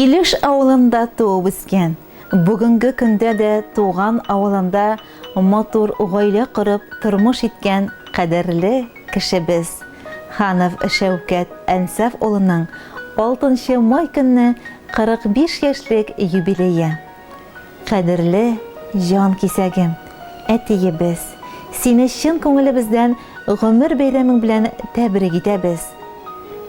Илеш авылында туып үскән, бүгенге көндә дә туган авылында матур гаилә корып тормыш иткән кадерле кешебез, Ханов Шәүкәт Әнсаф улының 6 май көнне 45 яшьлек юбилее. Кадерле җан кисәгем, әтиебез, сине чын күңелебездән гомер бәйрәмең белән тәбрик итәбез.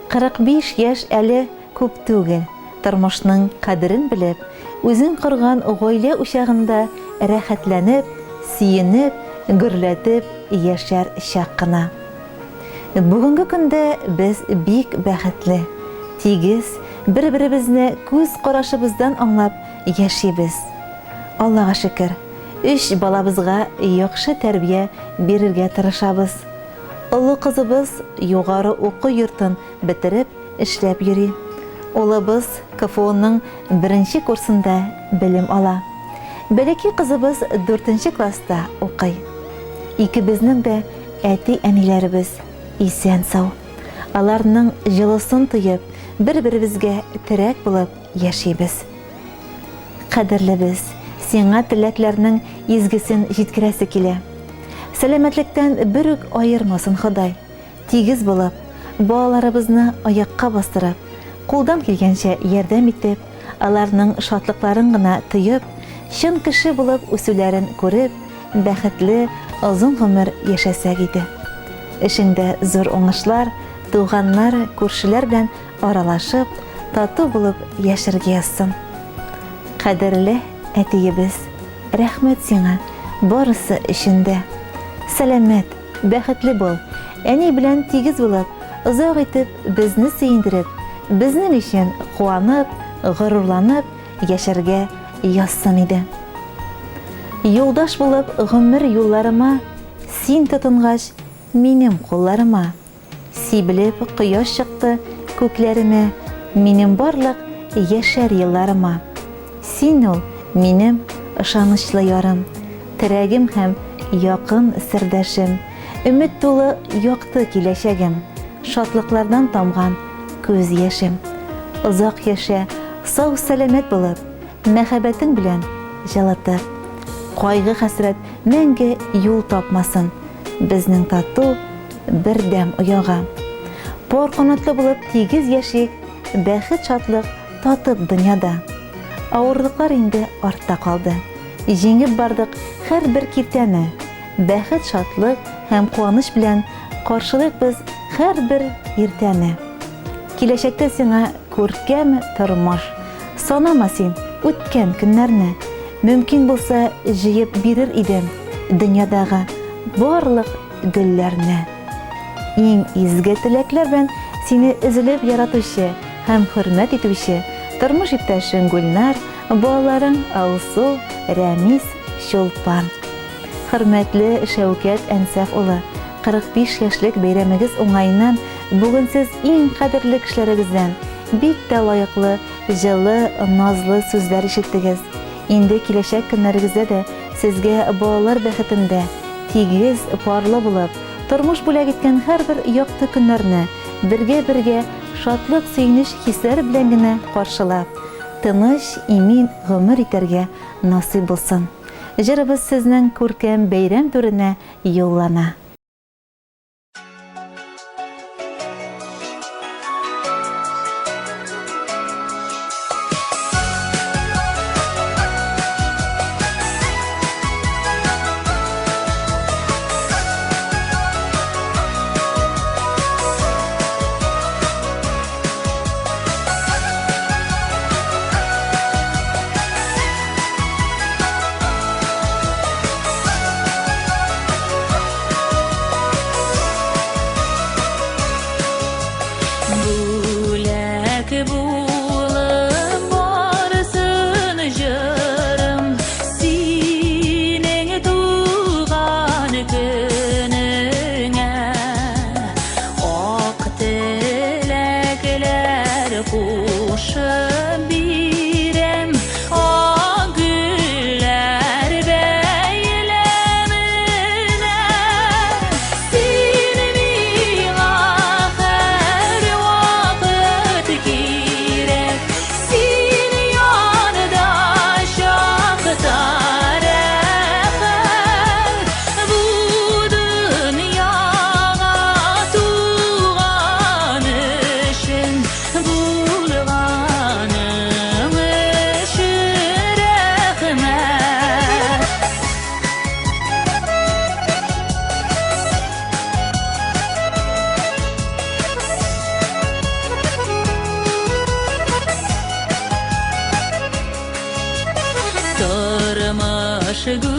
45 яшь әле күп түгел, тормышның кадерен белеп, үзең корган гаилә учагында рәхәтләнеп, сөенеп, гөрләтеп яшәр чак кына. Бүгенге көндә без бик бәхетле, тигез, бер-беребезне күз карашыбыздан аңлап яшибез. Аллага шөкер, өч балабызга яхшы тәрбия бирергә тырышабыз. Олы кызыбыз югары уку йортын бетереп эшләп йөри. Улыбыз КФУның беренче курсында белем ала. Бәләкәй кызыбыз дүртенче класста укый. Икебезнең дә әти-әниләребез исән-сау. Аларның җылысын тоеп, бер-беребезгә терәк булып яшибез. Кадерлебез, сиңа теләкләрнең изгесен җиткерәсе килә. Сәламәтлектән бер үк аермасын Ходай. Тигез булып, балаларыбызны аякка бастырып, кулдан килгәнчә ярдәм итеп, аларның шатлыкларын гына тоеп, чын кеше булып үсүләрен күреп, бәхетле, озын гомер яшәсәк иде. Эшеңдә зур уңышлар, туганнар, күршеләр белән аралашып, тату булып яшәргә язсын. Кадерле әтиебез, рәхмәт сиңа барысы өчен дә. Сәламәт, бәхетле бул, әни белән тигез булып, озак итеп безне сөендереп, безнең өчен куанып, горурланып яшәргә язсын иде. Юлдаш булып гомер юлларыма син тотынгач, минем кулларыма. Сибелеп кояш чыкты күкләремә, Минем барлык яшәр елларыма. Син ул, минем ышанычлы ярым, Терәгем һәм якын сердәшем, Өмет тулы якты киләчәгем, Шатлыклардан тамган күз яшем. Озак яшә, сау-сәламәт булып, Мәхәббәтең белән җылытып. Кайгы-хәсрәт мәңге юл тапмасын Безнең тату, бердәм ояга. Пар канатлы булып тигез яшик, Бәхет-шатлык татып дөньяда. Авырлыклар инде артта калды. Җиңеп бардык һәрбер киртәне. Бәхет-шатлык һәм куаныч белән Каршылыйк без һәрбер иртәне. Киләчәктә сиңа күркәм тормыш. Санама син үткән көннәрне. Мөмкин булса, җыеп бирер идем Дөньядагы барлык гөлләрне. Иң изге теләкләр белән сине өзелеп яратучы һәм хөрмәт итүче тормыш иптәшең Гөлнар, балаларың Алсу, Рәмис, Чулпан. Хөрмәтле Шәүкәт Әнсәф улы, 45 яшьлек бәйрәмегез уңаеннан бүген сез иң кадерле кешеләрегездән бик тә лаеклы, җылы, назлы сүзләр ишеттегез. Инде киләчәк көннәрегездә дә сезгә балалар бәхетендә тигез, парлы булып, тормыш бүләк иткән һәрбер якты көннәрне бергә-бергә шатлык-сөенеч хисләре белән генә каршылап, тыныч, имин гомер итәргә насыйп булсын. Җырыбыз сезнең күркәм бәйрәм түренә юллана. Бүләк булып барсын җырым синең туган көнеңә. Ак теләкләр кушып бирәм, ак гөлләр бәйләменә. Син миңа һәрвакыт кирәк, син Кояш.